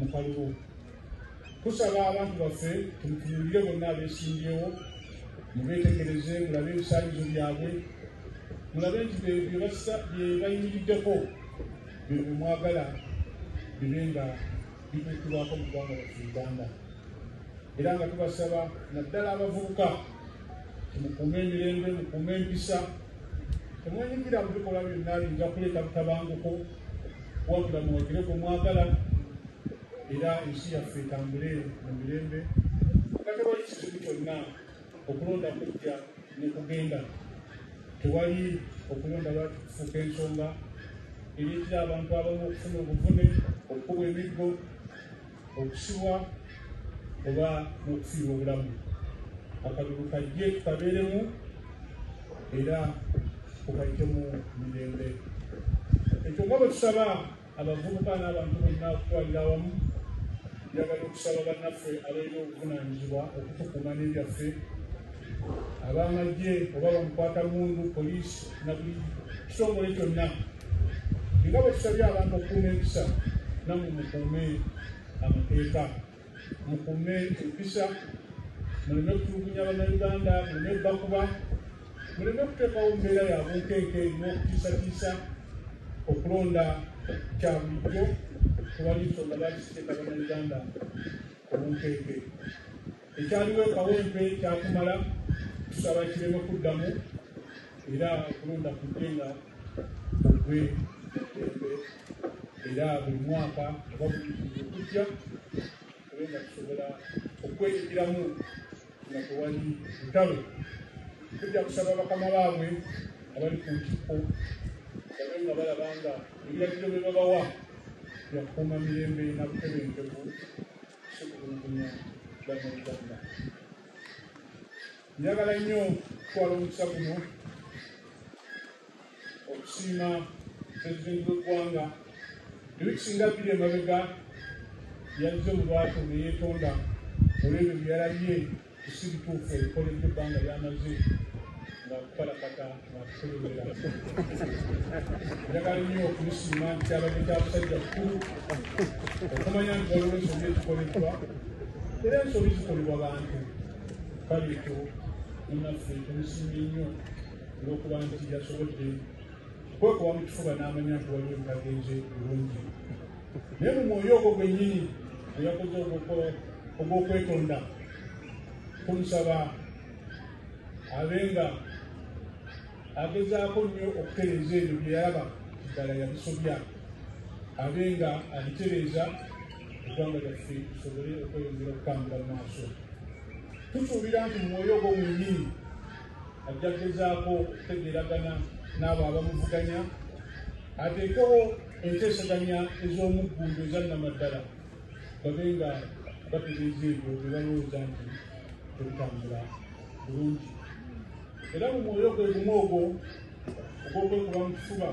mu kalulu. Tusaba abantu baffe tumutunuulire bonna abeesimbyewo, mubeetegereze, mulabe ebisaanyizo byabwe, mulabe nti bye bayimiriddeko bye mwagala bibe nga bituukibwako mu ggwanga lyaffe Uganda. Era nga tubasaba naddala abavubuka mukuume emirembe, mukuume empisa, temwenyigira mu bikolwa byonna biyinza kuleeta butabanguko, wabula muwagire gwe mwagala era ensi yaffe etambule mu mirembe nga tewali kizibu kyonna. Okulonda kujja ne kugenda, tewali okulonda lwaki kufuuka ensonga ereetera abantu abamu okufuna obuvune, okukubwa emiggo, okusibwa oba n'okufiirwa obulamu. Akalulu kajje tukabeeremu era tukayitemu mirembe. Ekyo nga bwe tusaba abavubuka n'abantu bonna okutwalira awamu, njagala okusaba bannaffe abalina obuvunaanyizibwa okutukuuma n'ebyaffe, ab'amagye oba bamukwata mundu, poliisi na buli kitongole kyonna. Nga bwe tusabye abantu okukuuma empisa, nammwe mukuume amateeka, mukuume empisa, muleme kutulugunya Bannayuganda, muleme bakuba, muleme kuteekawo mbeera ya bunkenke n'okutiisatiisa. Okulonda kya bulijjo, tewali nsonga lwaki kiteeka Bannayuganda ku bunkenke. Ekyaliwo e Kawempe kyakumala, tusaba kireme kuddamu era okulonda kujje nga kugwe emirembe, era buli mwaka oba buli okujja tube nga tusobola okwenyigiramu nga tewali lutalo. Tujja kusaba bakama baabwe abali ku ntikko babe nga balaba nga ebiragiro bye babawa byakukuuma mirembe na butebenkevu, si kutulugunya Bannayuganda. Njagala nnyo okutwala omukisa guno okusiima Pulezidenti w'eggwanga. Wiiki singa 2 emabega yazze mu lwatu ne yeetonda olw'ebyo bye yalabye si bituufu ebikoleddwa ebbanga ly'amaze nga kupalakata ng'atukulembera. Njagala nnyo okumusiima nti kyabadde kya busajja bukulu okumanya nti waliwo ensobi ezikoleddwa, era ensobi zikolebwa bantu. Kale ekyo munnaffe tumusiimye nnyo olw'okuba nti yasobodde okwekuba mu kifuba n'amanya nti waliwo ebitagenze bulungi. Naye mu mwoyo ogwo gwennyini gwe yakoze ogw'okwetonda, tumusaba abe nga agezaako nnyo okutereeza ebyo bye yalaba ddala yabisobya, abe nga abitereeza eggwanga lyaffe lisobole okweyongera okutambula mu maaso. Tusuubira nti mu mwoyo ogwo mwennyini ajja kugezaako okutegeeragana n'abo abamuvuganya, ateekewo enteeseganya ez'omuggundu ezannamaddala, babe nga batereeza ebyo bye balowooza nti tebitambula bulungi. Era mu mwoyo gwe gumu ogwo ogw'okwekuba mu kifuba,